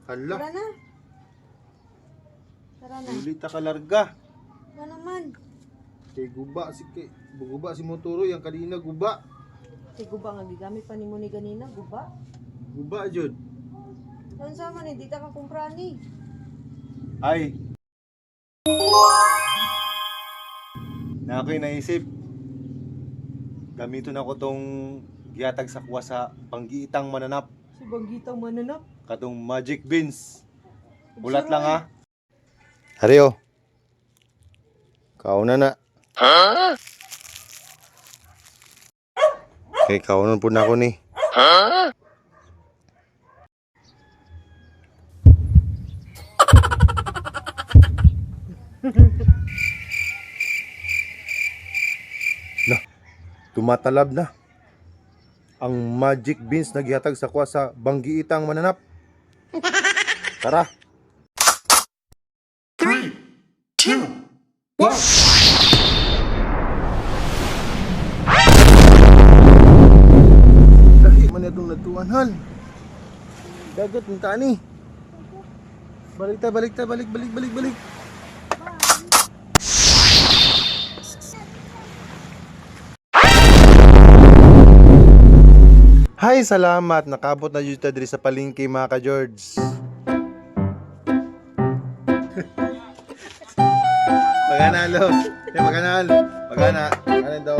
Hala, Tara na. Tara na. dili ta kalarga. Ba naman. Kay guba si kay guba si motoro yang kanina guba. Kay guba nga gigamit pa nimo ni ganina, guba. Guba jud. Unsa man hindi ta ka kumpra ni? Ay. Na ako'y naisip. Gamiton ako tong gihatag sa kuwa sa panggiitang mananap Si Banggitang mananap. katong magic beans. Ulat lang ha. Hario. Kauna na. Kay kaunon po na ako ni. Na, tumatalab na. Ang magic beans na gihatag sa kuwa sa banggiitang mananap. Tara. 3, 2, 1. Lahi man itong natuan hal. Dagat ng tani. Balik ta, balik ta, balik, balik, balik, balik. Hi, salamat. Nakabot na jud ta diri sa palengke mga ka-George. Magana lo. Magana. Magana. Magana daw.